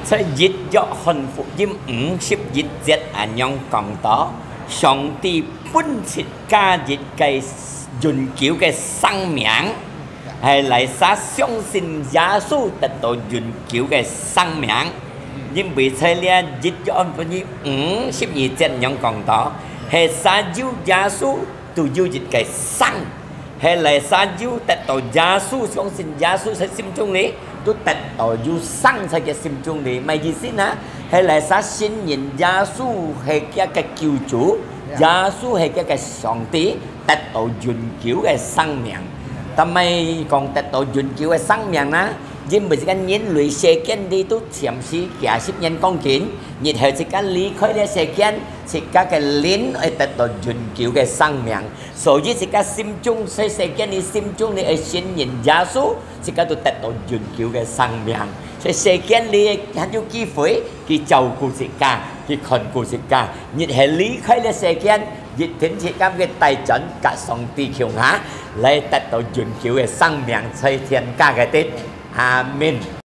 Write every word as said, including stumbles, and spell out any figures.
在一約翰福音五十一節恁樣講到，上帝分自家一个永久个生命，係來儕相信耶穌得到永久个生命。因為在這一約翰福音五十二節恁樣講到，係儕有耶穌，都有一个生。 係來儕有得到耶穌，相信耶穌在心中裡，都得到有生在佢心中裡。麼个意思呢？係來儕信任耶穌係佢个救主，耶穌係佢个上帝，得到永久个生命。但麼个講得到永久个生命呢？因為這个人類世間裡都暫時幾十年光景，日後自家離開這世間，自家个靈會得到永久个生命。 所以自家心中，在世間裡心中裡愛信任耶穌，自家都得到永久个生命。在世間裡還有機會，佢照顧自家，佢看顧自家。日後離開這世間，一定自家會帶轉佮上帝共下，來得到永久个生命在天家个地。阿們。